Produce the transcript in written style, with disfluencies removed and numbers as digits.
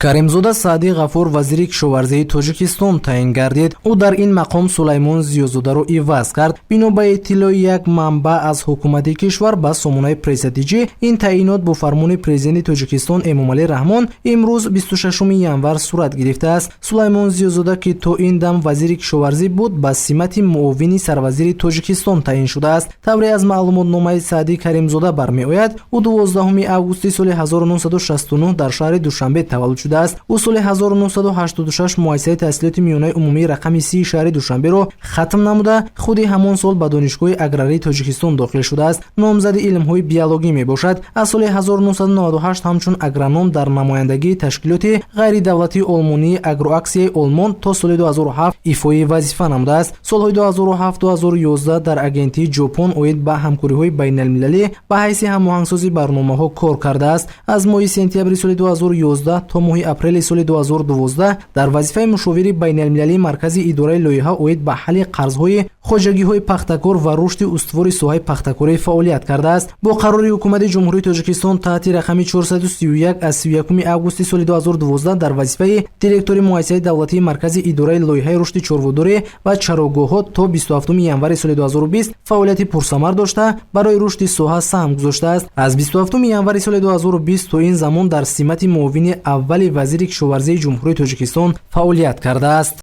Каримзода Саъди Ғафур вазири кишоварзии Тоҷикистон таъин гардид. Ӯ дар ин мақом Сулаймон Зиёзодаро иваз кард. Бино ба иттилои як манбаъ аз ҳукумати кишвар ба сомонаи Пресса-ТЖ, ин таъинот бо фармони президенти Тоҷикистон Эмомалӣ Раҳмон имрӯз, 26 январ, сурат гирифтааст. Сулаймон Зиёзода, ки то ин дам вазири кишоварзӣ буд, ба симати муовини сарвазири Тоҷикистон таъин шудааст. Тавре аз маълумотномаи Саъдӣ Каримзода бармеояд, ӯ 12 августи соли 1969 дар шаҳри Душанбе таваллуд шудааст. Ӯ соли 1986 муассисаи таҳсилоти миёнаи умумии рақами 30 шаҳри Душанберо хатм намуда, худи ҳамон сол ба Донишгоҳи аграрии Тоҷикистон дохил шудааст. Номзади илмҳои биологӣ мебошад. Аз соли 1998 ҳамчун агроном дар намояндагии ташкилоти ғайридавлатии олмонии Агроаксияи Олмон то соли 2007 ифои вазифа намудааст. Солҳои 2007-2011 дар Агентии Ҷопон оид ба ҳамкориҳои байналмилалӣ ба ҳайси ҳамоҳангсози барномаҳо кор кардааст. Аз моҳи сентябри соли 2011 то моҳи апрели соли 2012 дар вазифаи мушовири байналмилалии Маркази идораи лоиҳа оид ба ҳалли қарзҳои хоҷагиҳои пахтакор ва рушди устувори соҳаи пахтакорӣ фаъолият кардааст. Бо қарори Ҳукумати Ҷумҳурии Тоҷикистон таҳти рақами 431 аз 31 августи соли 2012 дар вазифаи директори муассисаи давлатии Маркази идораи лоиҳаи рушди чорводорӣ ва чарогоҳҳо то 27 январи соли 2020 фаъолияти пурсамар дошта, барои рушди соҳа саҳм гузоштааст. Аз 27 январи соли 2020 то ин замон дар симати муовини аввали вазири кишоварзии Ҷумҳурии Тоҷикистон фаъолият кардааст.